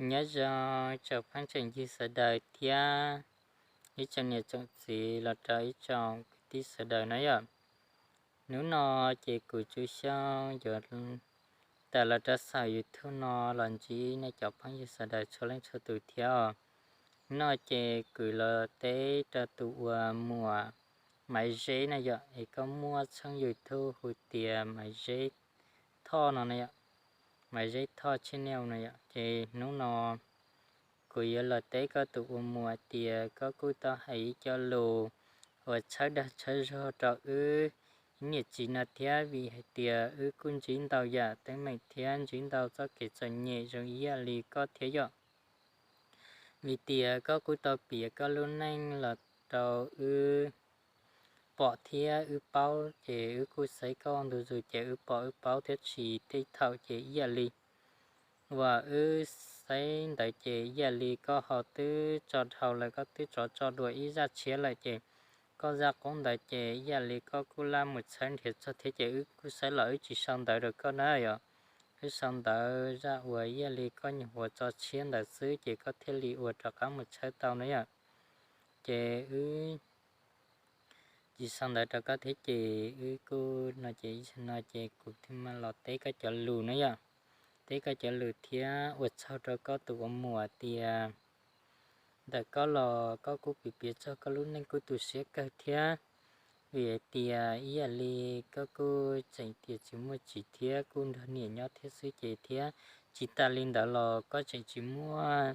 Nyob zoo tsoom phooj tsoom ywg sawv daws thiab ib tsoom niam tsoom txiv los rau ib tsoom kwv tij sawv daws na yom. Hnub no ces kuv Tsuj Xyooj yuav tawm los rau saum YouTube no los ntsib nej cov phooj ywg sawv daws txhua leej txhua tus thiab os. Hnub no ces kuv los teb rau tus uas muam Maiv Zeb na yom, es koj muaj tshooj YouTube hu tias Maiv Zeb Thoj no na yom, Maiv Zeb Thoj channel no yom. Ces hnub no kuv yuav los teb koj tus ua muam tias koj kuj tau hais ib co lus uas tshawb dag tshawb zog rau wb ib niam txiv no thiab, vim hais tias wb kuj ntsib ntau yam teeb meem thiab ntsib ntau txoj kev txom nyem zoo ib yam li koj thiab yom. Vim tias koj kuj tau piav koj lub neej los rau wb pom thiab wb paub, ces wb kuj saib koj ntu zus ces wb pom wb paub thiab tsis tej thaum ces ib yam li uas wb saib ntawd ces ib yam li koj ho twb tso dhau lawm, koj twb tso tso dua ib zaj tshiab lawm ces koj zaj qub ntawd ces ib yam li koj kuj laj mus tshawb nrhiav txog thiab ces wb kuj saib los wb tsis sau ntawv rau koj na yom. Wb sau ntawv zaj uas ib yam li koj nyuam qhuav tso tshiab ntawd xwb ces koj thiaj li uas rov qab mus tshawb tau na yom. Ces wb tsis sau ntawv rau koj thiab ces wb kuj no ces ib zaug no ces kuv thiaj mam los teb koj cov lus na yom. Teb koj cov lus thiab ua tsaug rau koj tus ua muam tias ntawm koj los koj kuj piav piav txog koj lub neej kuj tu siab kawg thiab, vim hais tias ib yam li koj kuj tseem tias tsis muaj txiv thiab kuj nrog niam nyob thiab xwb ces thiab tsis tas li ntawd los koj tseem tsis muaj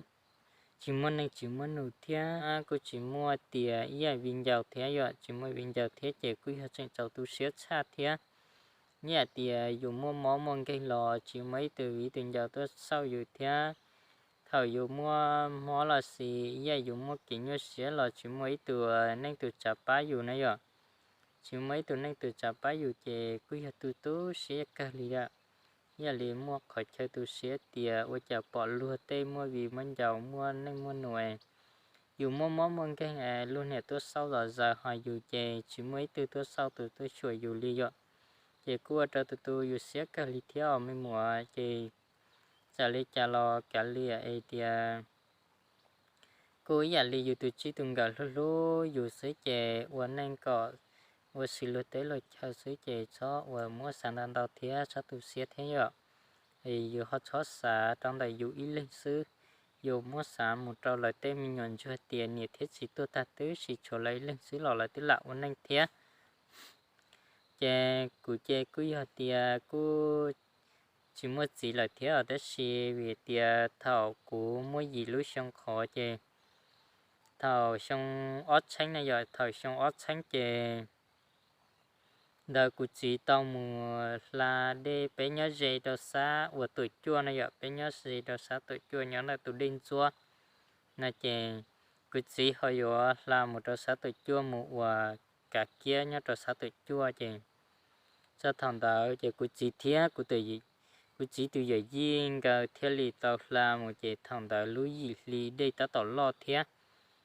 tsis muaj neej tsis muaj nus thiab kuj tsis muaj tias ib yam viv ncaus thiab yom, tsis muaj viv ncaus thiab ces kuj yog tseem txaus tu siab tshaj thiab. Ib yam tias yus muaj mob muaj nkeeg los tsis muaj ib tug viv tus ncaus tuaj xauj yus thiab. Thaum yus muaj mob los sis ib yam yus muaj kev nyuaj siab los tsis muaj ib tug neej tus tsav pab yus na yom. Tsis muaj ib tug neej tus tsav pab yus ces kuj yog tu tu siab kawg li lawm. Ib yam li muaj qhov chaw tu siab tias ua cas pom luag tej muaj viv muaj ncaus muaj neej muaj nus, yus muaj mob muaj nkeeg es luag niam tuaj xauj zom zaws ho yus ces tsis muaj ib tug tuaj xauj tus tuaj xyuas yus li yom. Ces kuj ua rau tus tus yus siab kawg li thiab os me muam. Ces txawm li cas los kav liam es tias kuj ib yam li yus tus txij tus nkawm hlub hlub yus xwb ces ua neej kom ua si luag teb luag chaw xwb ces txhob uas muab xav ntau ntau thiab txhob tu siab thiab yom. Yus ho txhob xav rau ntawm yus ib leeg xwb, yus muab xav mus rau lawv tej me nyuam ntsuag tias niam thiab txiv tuag tag twb tsis tshuav lawv ib leeg xwb los lawv twb lam ua neej thiab. Ces kuv ces kuj yog tias kuj tsis muaj txiv lawm thiab os, tab sis vim tias thaum kuv muaj yim lub xyoo qhov ces thaum xyoo ob txheeb na yom, thaum xyoo ob txheeb ces ntawd kuv txiv tau mus hla dej, peb nyob ze rau sab uas Tuam Cuaj na yom, peb nyob ze rau sab Tuam Cuaj nyob ntawm tus dej ntxuab no ces kuv txiv ho yuav hla mus rau sab Tuam Cuaj mus ua kav kiab nyob rau sab Tuam Cuaj ces txog thaum ntawd ces kuv txiv thiab kuv txiv tus yawm yij nkawd thiaj li tau hla mus ces thaum ntawd lub yim hli dej tab tom loj thiab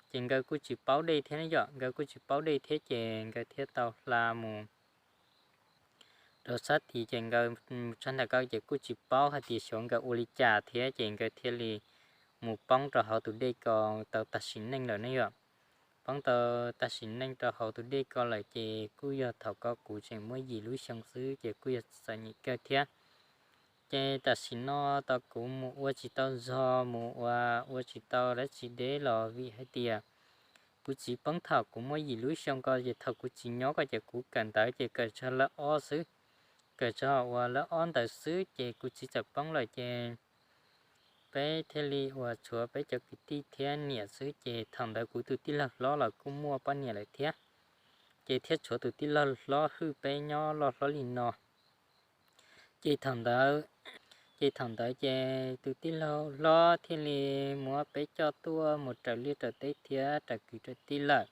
ces nkawd kuj tsis paub dej thiab yom, nkawd kuj tsis paub dej thiab ces nkawd thiaj tau hla mus rau sab tid ces nkawd mus txog ntawm ko ces kuj tsis paub hais tias xyov nkawd ua li cas thiab ces nkawd thiaj li mus poob rau hauv tus dej ko tau tag sim neej lawm ne yom. Poob tau tag sim neej rau hauv tus dej ko lawm ces kuj yog thaum ko kuv tseem muaj yim lub xyoo xwb ces kuj yog txom nyem kawg thiab. Ces tam sim no tau kuv mus ua tsis tau zog mus ua, ua tsis tau dab tsi deb los vim hais tias kuv txiv poob thaum kuv muaj yim lub xyoo ko ces thaum kuv txiv nyob ko ces kuv kawm ntawv ces kawm txog lab ob xwb, kawm txog uas lab ob ntawd xwb ces kuv txiv txawm poob lawm ces peb thiaj li uas tshuav peb cov kwv tij thiab niam xwb ces thaum ntawd kuv tus tij laug hlob los kuj muaj poj niam lawm thiab, ces thiaj tshuav tus tij laug hlob hwj peb nyob loj hlob li no. Ces thaum ntawd, ces thaum ntawd ces tus tij laug hlob thiaj li muab peb coj tuaj mus raws liaj raws teb thiab raws kwv raws tij lawm.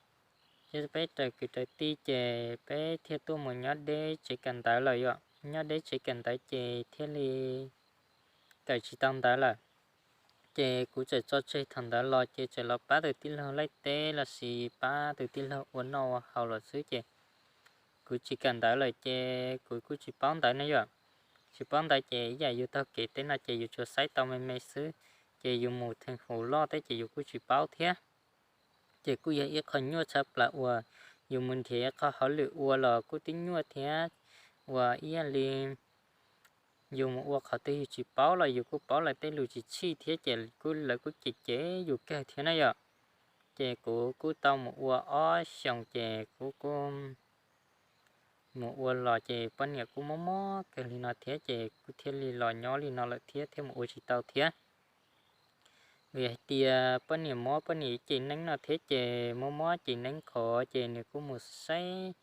Ces peb raws kwv raws tij ces peb thiaj tuaj mus nyob deb tsev kawm ntawv lawm yom, nyob deb tsev kawm ntawv ces thiaj li kawm tsis tau ntawv lawm. Ces kuv txawm tso tseg thaum ntawd los ces txawm los pab tus tij laug laij teb los sis pab tus tij laug ua noj ua haus los xwb ces kuv tsis kawm ntawv lawm ces kuv kuj tsis paub ntawv ne yom. Tsis paub ntawv ces ib yam yus taug kev teb no ces yus tsuas saib tau me me xwb. ces yus mus theej hauv loj thiab ces yus kuj tsis paub thiab. Ces kuj yog ib qho nyuaj tshaj plaws uas yus mus nrhiav ib qho hauj lwm ua los kuj tib nyuaj thiab, uas ib yam li yus mus ua qhov twg yus tsis paub los yus kuj paub lawv tej lus tsis tshij thiab ces kuj lawv kuj cem cem yus kawg thiab na yom. Ces kuv kuj tau mus ua ob xyoos ces kuv kuj mus ua los ces poj niam kuj mob mob kawg li no thiab ces kuv thiaj li los nyob li no lawm thiab thiaj mus ua tsis tau thiab. Vim hais tias poj niam mob poj niam cem neeb no thiab ces mob mob cem neeb qhov ces nws kuj mus saib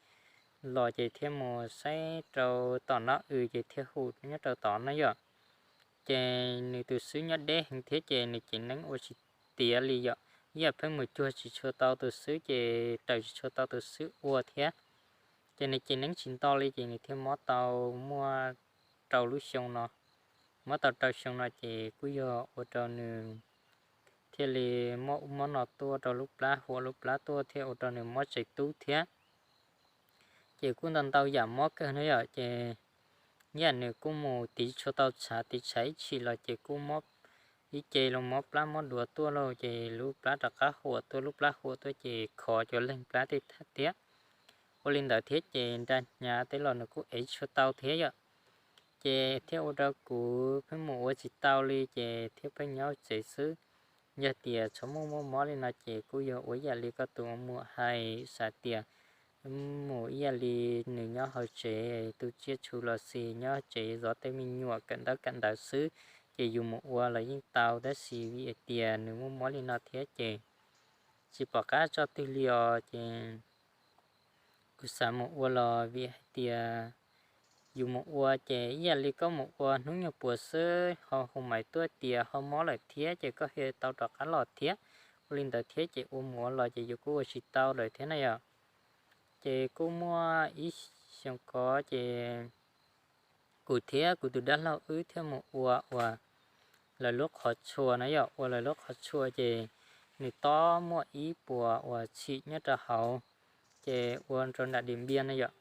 los ces thiaj mus saib rau tom no ces thiaj hu nyob rau tod no yom. Ces nws tus xwb nyob deb heev thiab ces nws cem neeb ua tsis tiav li yom, ib yam pheej mus cuag tsis tshua tau tus xwb ces raws tsis tshua tau tus xwb ua thiab. Ces nws cem neeb tsis nto li ces nws thiaj mob tau muaj rau lub xyoo no. Mob tau rau xyoo no ces kuj yog ua rau nws thiaj li mob ub mob no tuaj rau lub plab, huam lub plab tuaj thiab ua rau nws mob tsev tub thiab. Ces kuj ntau ntau yam mob kawg no yom, ces yam nws kuj mus tiv tshua tau tshav tiv tshav ib chim los ces kuj mob ib ce los mob plab mob duav tuaj lauj, ces lub plab rov qab huam tuaj, lub plab huam tuaj ces khov cov leeg plab tej thiab. Ua li ntawd thiab ces nra hnyav tej los nws kuj ev tshua tau thiab yom. Ces thiaj ua rau kuv pheej mus ua tsis tau li ces thiaj pheej nyob tsev xwb. Yog tias txhob muaj muaj mob li no ces kuj yog ua ib yam li koj tus muam hais xav tias mus ib yam li nws nyob hauv tsev tu tsiaj tshua los sis nyob tsev zov tej me nyuam kawm ntawv kawm ntawv xwb, ces yus mus ua los yeej tau tab sis vim tias nws muaj mob li no thiab ces tsis pom qab tso twg li os ces kuv xav mus ua los vim hais tias yus mus ua ces ib yam li koj mus ua hnub nyuag puas xwb ho hu maiv tuaj tias ho mob lawm thiab ces koj thiaj tau rov qab los thiab. Ua li ntawd thiab ces ua mus ua los ces yus kuj ua tsis tau lawm thiab na yom. Ces kuj muaj ib xyoo ko ces kuv thiab kuv tus dab laug wb thiaj mus ua uas lawv lub qhov tshuas na yom, ua lawv lub qhov tshuas ces nws tob muaj ib puas uas tshim nyob rau hauv, ces ua rau nram Diam Npiam na yom.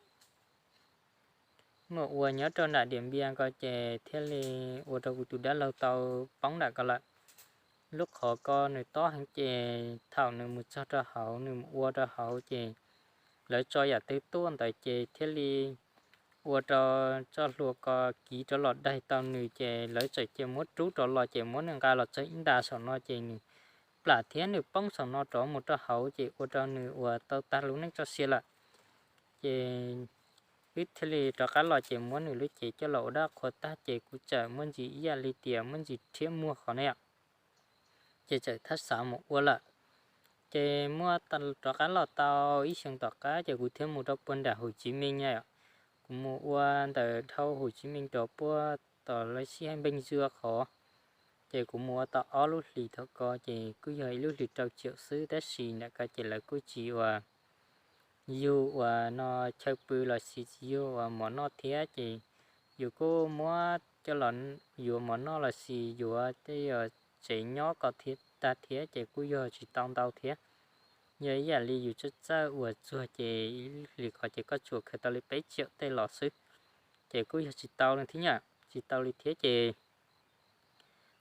Muaj ua nyob rau nram Diam Npiam ko ces thiaj li ua rau kuv tus dab laug tau poob nram ko lawm. Lub qhov ko nws tob heev ces thaum nws mus txog rau hauv, nws mus ua rau hauv ces lawv tso yam twg tuaj ntawd ces thiaj li ua rau txoj hlua ko kiv rov los daig tau nws ces lawv txawm cia muab rub rov los ces muab nws nqa los txog ib nta saum no ces nws plam thiab nws poob saum no rov mus rau hauv ces ua rau nws uas tau tag lub neej txoj sia lawm. Ces wb thiaj li rov qab los ces muab nws lub cev coj los ua dab qhua tag ces kuv txawm muaj ntsis ib yam li tias muaj ntsis rhiab muag qhov na yom. Ces txawm thab xav mus ua lawm. Ces muab rov qab los tau ib xyoo tom qab ces kuv thiaj mus rau puag nram Hồ Chí Minh na yom. Kuv mus ua ntawm dhau Hồ Chí Minh rov puag tom lawv sib haib npeej zua qhov. Ces kuv mus ua tau ob lub hlis thaum ko ces kuj yog ib lub hlis rau tsiaum xwb tab sis nram ko ces lawv kuj tsis uas yug uas no chaw pw los sis tsis yug uas mov noj thiab ces yus kuj muab coj los yuav mov noj los sis yuav tej yam tsev nyob kom thiab tag thiab ces kuj yog tsis tau ntau thiab. Yog ib yam li yus txawj txawj uas txuag ces ib hlis qhov ces koj tsuas khaws tau li peb tsiaum tej los xwb, ces kuj yog tsis tau li thiab yom, tsis tau li thiab ces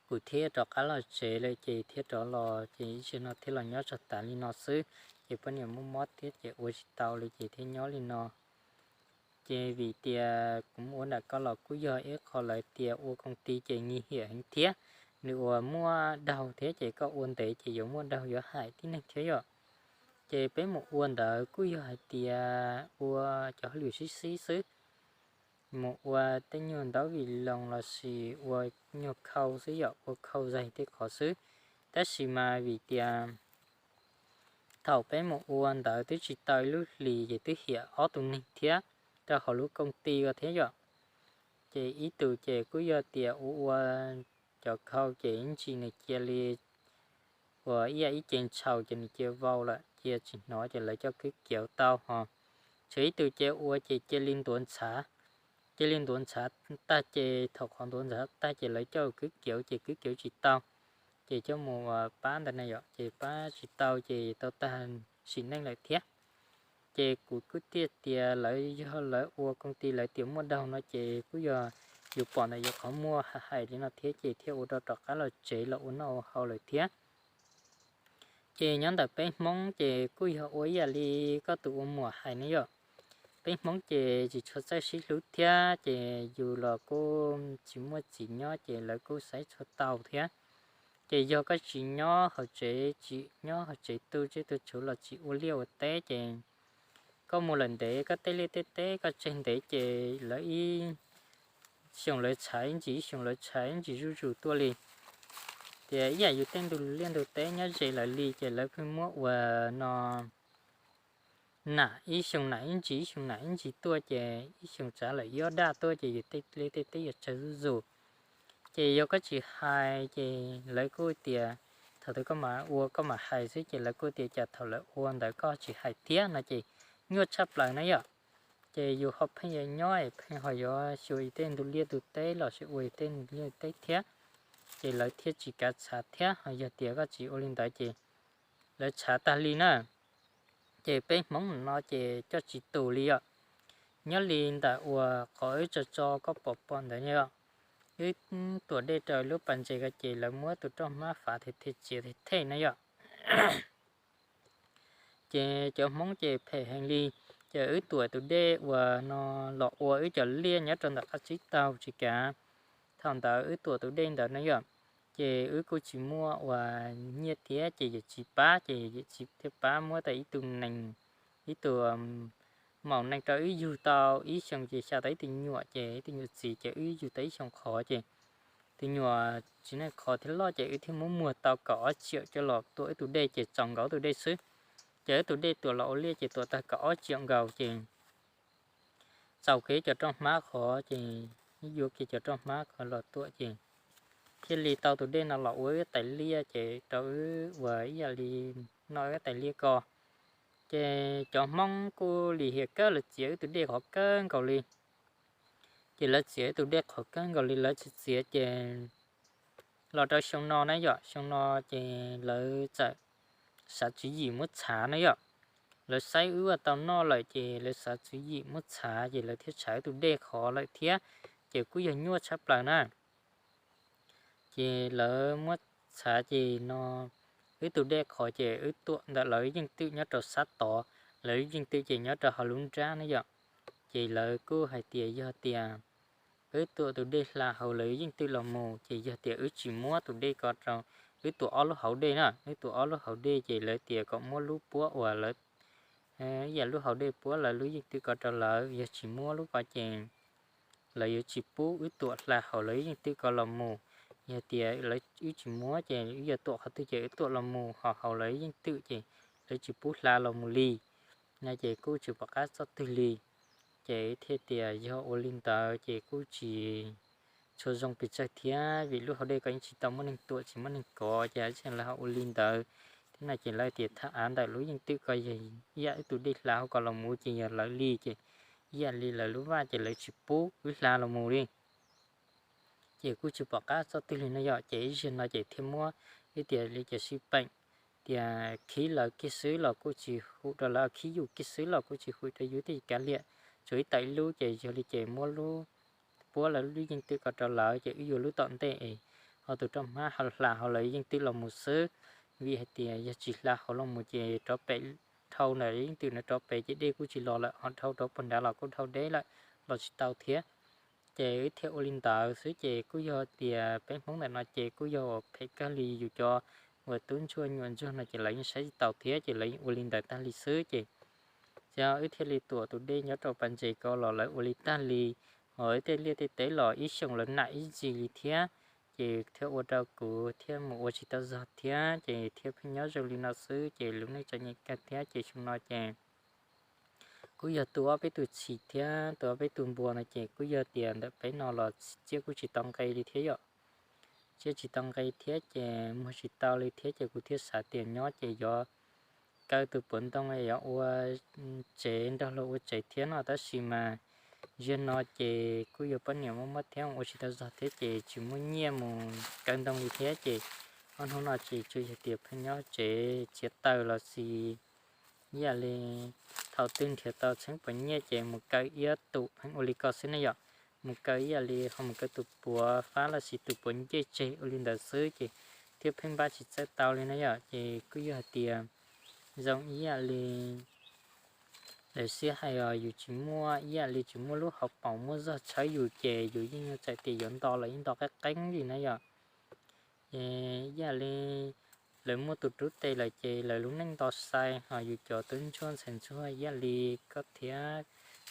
kuv thiaj rov qab los tsev lawm ces thiaj rov los ces ib zaug no thiaj los nyob tso tas li no xwb. Ces poj niam muaj mob thiab ces ua tsis tau li ces thiaj nyob li no. Ces vim tias kuv mus ua nram ko los kuj yog ib qho lawv tias ua công ty ces nguy hiểm heev thiab, nws uas muaj daug thiab ces koj ua ntev ces yuav muaj daug yuav hais tib neeg thiab yom. Ces peb mus ua ntawd kuj yog hais tias ua cov hauj lwm sib sib xwb, mus ua tej nyuag ntaub vim loos los sis ua nyuag khau xwb yom, ua khau zais tej qhov xwb. Tab sis mas vim tias thaum peb mus ua ntawd twb tsis tau ib lub hlis ces twb hiam ob tug neeg thiab rau hauv lub công ty ko thiab yom. Ces ib tug ces kuj yog tias ua ua cov khau ces ib ntsis nws cia li uas ib yam ib ce ntshaus ces nws cia vau lawm, cia tsis hnov ces lawv coj kwv kiav tau ho. Tshuav ib tug ces ua ces cia li ntuav ntshav, cia li ntuav ntshav tag ces thaum qhov ntuav ntshav tag ces lawv coj kwv kiav ces kwv kiav tsis tau, ces coj mus pab ntawd na yom, ces pab tsis tau ces tau tag sim neej lawm thiab. Ces kuv kuj thiaj tias lawv yog lawv ua công ty lawv tias muaj daug no ces kuj yog yus pom ntawm yus qhov muag hais li no thiab ces thiaj ua rau rov qab los tsev los ua noj ua haus lawm thiab. Ces nyob ntawm peb Hmoob ces kuj yog ua ib yam li koj tus ua muam hais ne yom. Peb Hmoob ces tsis tshua txawj sib hlub thiab ces yus los kuj tsis muaj txiv nyob ces lawv kuj saib tsis tau thiab. Ces yog koj tsis nyob hauv tsev, tsis nyob hauv tsev tu tsiaj tu txhuv los tsis ua liaj ua teb ces koj mus lawm ntev, koj tej liaj tej teb koj tseg ntev ces lawv ib xyoos lawv tshav ib ntsis, ib xyoos lawv tshav ib ntsis zuj zus tuaj li. Tias ib yam yus tej ntug liaj ntug teb nyob ze lawv li ces lawv pheej muab ua no nam ib xyoos nam ib ntsis, ib xyoos nam ib ntsis tuaj ces ib xyoos tsav lawm ib ob daj tuaj ces yus tej liaj tej teb yuav tsawg zuj zus. Ces yog koj tsis hais ces lawv kuj tias thaum twg koj mam ua koj mam hais xwb ces lawv kuj tias cas thaum lawv ua ntawd koj tsis hais thiab no ces nyuaj tshaj plaws na yom. Ces yus ho pheej yuav nyob es pheej ho yuav xyuas yus tej ntug liaj ntug teb los sis ua yus tej ntug liaj teb thiab, ces lawv thiaj tsis kav tshav thiab. Ho yog tias koj tsis ua li ntawd ces lawv tshav tag li na. Ces peb Hmoob no ces coj tsis tus li yom. Nyob li ntawm uas qhov wb tso tso koj pom pom ntawd yom, wb tuam dej rau lub pas ntses ko ces lawv muab tus roj hmab fav thiab thiaj txiav thiab thej na yom. Ces cov Hmoob ces phem heev li, ces wb tuam tus dej uas no los ua wb cov liaj nyob rau ntawm qab tsib taug tsis kav. Thaum ntawd wb tuam tus dej ntawd na yom, ces wb kuj tsis muaj uas nyiaj thiab ces yawm txiv pab ces yawm txiv thiaj pab muab tau ib tug nees, ib tug maum nees rau wb yug tau ib xyoos ces xya tau ib tug nyuam ces ib tug nyuam txiv ces wb yug tau ib xyoos qhov ces tus nyuam txiv neej qhov thiab loj ces wb thiaj muab muag tau kaum ob tsiaum coj los tuam wb tus dej ces txaus nkaus tus dej xwb. Ces wb tus dej tuam los ua liaj ces tuam tag kaum ob tsiaum nkaus ces txaus kiag cov roj hmab qhov ces yuav kiag cov roj hmab qhov los tuam ces thiaj li tau tus dej no los ua wb tais liaj ces rau wb uas ib yam li noj wb tais liaj ko. Ces cov Hmoob kuj lim hiam kawg, lawv txiav wb tus dej qhov kawg nkaus li. Ces lawv txiav wb tus dej qhov kawg nkaus li, lawv tsis txiav ces los rau xyoo no na yom, xyoo no ces lawv txawm xav tswv yim muab txhav na yom. Lawv saib wb ua tau noj lawm ces lawv xav tswv yim muab txhav ces lawv thiaj txhav wb tus dej qhov lawm thiab, ces kuj yog nyuaj tshaj plaws na. Ces lawv muab txhav ces no wb tus dej qhov ces wb tuam ntawm lawv yeej twm nyob rau sab tod, lawv yeej twm ces nyob rau hauv lub nrab na yom. Ces lawv kuj hais tias yog tias wb tuam tus dej hla hauv lawv yeej twm los mus ces yog tias wb tsis muab tus dej ko rau, wb tuam ob lub hauv dej na, wb tuam ob lub hauv dej ces lawv tias kom muab lub puab uas lawv, ib yam lub hauv dej puab lawv lub yeej twm ko rau lawv, yog tsis muab lub ko ces lawv yuav tsis pub wb tuam hla hauv lawv yeej twm ko los mus. Yog tias lawv, wb tsis muab ces wb yuav tuam qhov twg ces wb tuam los mus ho hauv lawv yeej twm ces lawv tsis pub hla los mus li. No ces kuj tsis pom qab txoj twg li. Ces thiaj tias yog ua li ntawd ces kuj tsis tshua zoo pes tsawg thiab vim lub hauv dej ko yeej tsis tau muaj neeg tuam tsis muaj neeg kov ces lawv ho ua li ntawd thiab no ces lawv tias thaj av ntawm lub yeej twm ko yog ib yam wb tus dej hla hauv ko los mus ces yog lawv li ces ib yam li lawv lub vaj ces lawv tsis pub wb hla los mus li. Ces kuj tsis pom qab txoj twg li no yom, ces ib zaug no ces thiaj muab ib tias li cas sib peem tias khib lawv kiag xwb los kuj tsis hum rau lawv, khib yus kiag xwb los kuj tsis hum rau yus thiaj kav liam. Tsuas ib tawm ib lub ces yog li ces muab lub puab lawv lub yeej twm ko rau lawv ces wb yuav lub tom ntej es ho tus roj hmab hla hauv lawv yeej twm los mus xwb. Vim hais tias yog tsis hla hauv los mus ces rov pem, dhau ntawm yeej twm no rov pem ces dej kuj tsis los lawm, ho dhau rov puag nrad los kuj dhau deb lawm, los tsis tau thiab. Ces wb thiaj ua li ntawd xwb ces kuj yog tias peb Hmoob ntawm no ces kuj yog uas phem kawg li, yus cov uas tub ntsuag nyuam ntsuag no ces lawv yeej saib tsis taus thiab ces lawv yeej ua li ntawd tag li xwb ces ces wb thiaj li tuam tus dej nyob rau pas ntses ko los lawv ua li tag li. Ho wb tej liaj tej teb los ib xyoos lawv nam ib ntsis li thiab, ces thiaj ua rau kuv thiaj mus ua tsis tau zog thiab ces thiaj pheej nyob zoo li no xwb ces lub neej txom nyem kawg thiab ces xyoo no ces kuj yog tu ob peb tus tshis thiab tu ob peb tus npua no ces kuj yog tias ntawm peb no los tsiaj kuj tsis tau nqe li thiab yom. Tsiaj tsis tau nqe thiab ces muag tsis tau li thiab ces kuv thiaj xav tias nyob ces yuav kaw tus puav ntoo yuav ua tsev nrog luag ua tsev thiab no tab sis mas zaum no ces kuj yog poj niam muaj muaj thiab ua tsis tau zog thiab ces tsis muaj nyiaj mus kaw ntoo li thiab ces ob hnub no ces tsuas yog tias pheej nyob tsev txiav taws los sis ib yam li thaum twg nrhiav tau txheeb puas nyiaj ces mus kaw iab tum pheej ua li ko xwb ne yom. mus kaw ib yam li ho mus kaw tus puav fab los sis tus puav ncej tseg ua li ntawd xwb ces thiaj pheej npaj tsis txawj tau li na yom. Ces kuj yog hais tias zoo ib yam li lawv siab hais os, yus tsis muaj ib yam li tsis muaj lub hauv paus muaj zog tshawb yus ces yus yeej yuav txawm tias yuav nto los yeej nto qeeb qeeb li na yom. Ces ib yam li lawv muaj tus rub tes lawm ces lawv lub neej nto sai, ho yus cov tub ntsuag ntxhais ntsuag ib yam li koj thiab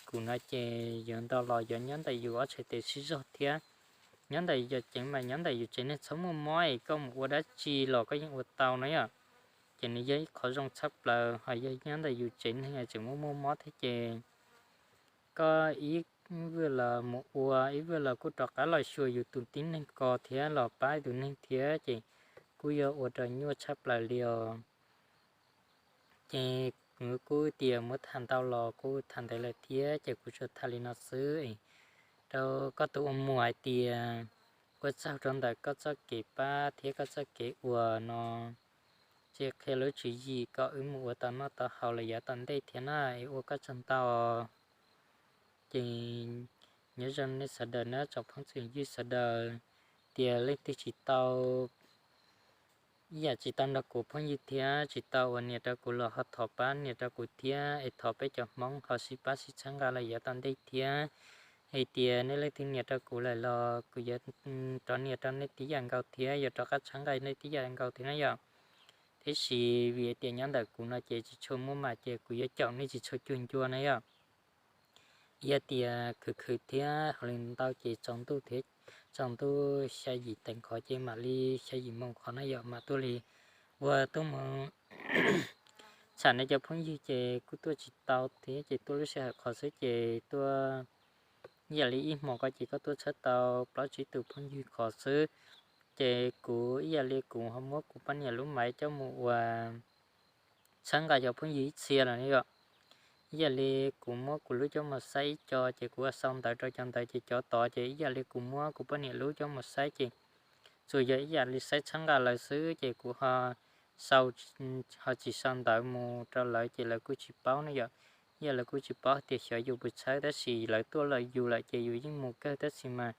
kuv no ces yuav nto los yuav nyob ntawm yus ob txhais tes sib zog thiab. Nyob ntawm yus ceev mas nyob ntawm yus tsev neeg txhob muaj mob es koj mus ua dab tsi los koj yeej ua tau na yom. Ces nws yog ib qho zoo tshaj plaws, ho yog nyob ntawm yus tsev neeg tseem muaj muaj mob thiab ces koj ib vwj los mus ua ib vwj los kuj rov qab los xyuas yus tus tib neeg ko thiab los pab tus neeg thiab ces kuj yog ua rau nyuaj tshaj plaws li os. Ces kuv kuj tias muab tham ntau los kuj tham ntev lawm thiab ces kuv tsuas tham li no xwb. Rau koj tus ua muam hais tias ua tsaug rau ntawm koj txoj kev pab thiab koj txoj kev ua no, ces qhia lub tswv yim kom wb mus ua tau noj tau haus lawm yav tom ntej thiab na, es ua koj tsaug ntau. Ces nyob zoo nej sawv daws na tsoom phooj tsoom ywg sawv daws, tias leej twg tsis tau ib yam tsis tau nrog kuv phooj ywg thiab tsis tau ua niam rau kuv los ho thov pab niam rau kuv thiab es thov peb cov Hmoob ho sib pab sib txhawb nqa lawm yav tom ntej thiab. Hais tias nej leej twg niam rau kuv lawm los kuv yuav rov niam rau nej tib yam nkaus thiab yuav rov qab txhawb nqa nej tib yam nkaus thiab na yom. Tiam sis vim tias nyob ntawm kuv no ces tsis tshua muaj mas ces kuv yuav caum nej tsis tshua cuag ncua na yom. Yog tias khwv khwv thiab hauj lwm ntau ces tsaus ntuj thiab, tsaus ntuj xya yim teev qhov ces mam li xya yim moos qhov na yom mam tuaj li ua tuaj mus tsham nej cov phooj ywg ces kuj tuaj tsis tau thiab ces tuaj lub sij hawm qhov xwb ces tuaj ib yam li ib hmos ko ces koj tuaj txhawb tau plaub tsib tus phooj ywg qhov xwb. Ces kuv ib yam li kuv ho muab kuv poj niam lub maiv coj mus ua txhawb nqa cov phooj ywg ib txhia los yom. Ib yam li kuv muab kuv lub coj mus saib ib co ces kuv ua sau ntawv rau cov ntawd ces cov tod ces ib yam li kuv muab kuv poj niam lub coj mus saib ces tsuas yog ib yam li saib txhawb nqa lawv xwb ces kuv ho sau, ho tsis sau ntawv mus rau lawv ces lawv kuj tsis paub ne yom. Ib yam lawv kuj tsis paub tias xyov yus puas txhawb tab sis lawv tuaj lawm yus lawm ces yus yeej mus kawg tab sis mas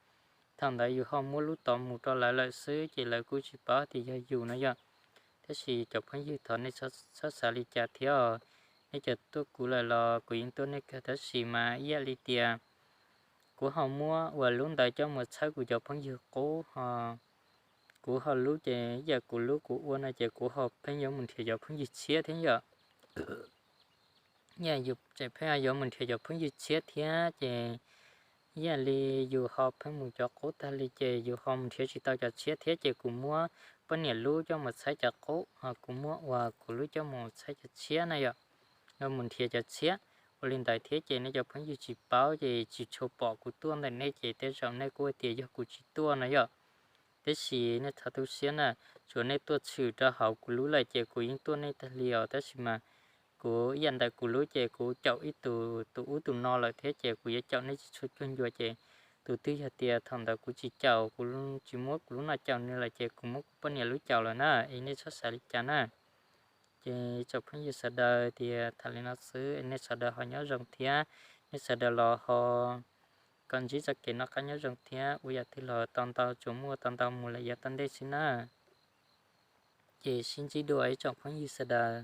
thaum ntawd yus ho muab lub tod mus rau lawv lawm xwb ces lawv kuj tsis paub tias yog yus no yom. Tab sis cov phooj ywg thov nej txhob xav li cas thiab os. Nej cov tuaj kuv lawm los kuv yeej tuaj nej kawg tab sis mas ib yam li tias kuv ho muab ua lub ntawd coj mus txhawb kuv cov phooj ywg qub ho kuv ho lub ces ib yam kuv lub kuv ua no ces kuv ho pheej yuav mus nrhiav cov phooj ywg tshiab thiab yom. Ib yam yus tseem pheej yuav mus nrhiav cov phooj ywg tshiab thiab ces ib yam li yus ho pheej mus cov qub tag li ces yus ho mus nrhiav tsis tau cov tshiab thiab ces kuv muab poj niam lub coj mus txhawb cov qub ho kuv muab ua kuv lub coj mus txhawb cov tshiab na yom. Mus nrhiav cov tshiab ua li ntawd thiab ces nej cov phooj ywg tsis paub ces tsis tshua pom kuv tuaj ntawm nej ces tej zaum nej kuj tias yog kuv tsis tuaj no yom. Tab sis nej thov tu siab na, tsuas nej tuaj tshwm rau hauv kuv lub lawm ces kuv yeej tuaj nej tag li os tab sis mas kuv ib yam ntawm kuv lub ces kuv caum ib tus tus ub tus no lawm thiab ces kuv yuav caum nej tsis tshua cuag ncua ces tus twg yog tias thaum ntawd kuv tsis caum, kuv tsis muab kuv lub no caum nws lawm ces kuv muab kuv poj niam lub caum lawm na es nej txhob xav li cas na. Ces tsoom phooj ywg sawv daws tias tham li no xwb es nej sawv daws ho nyob zoo thiab, nej sawv daws los ho kom ntsib txoj kev noj qab nyob zoo thiab ua yam twg los tau ntau tsuas muaj tau ntau mus lawm yav tom ntej xwb na. Ces sib ntsib dua ib tsoom phooj ywg sawv daws.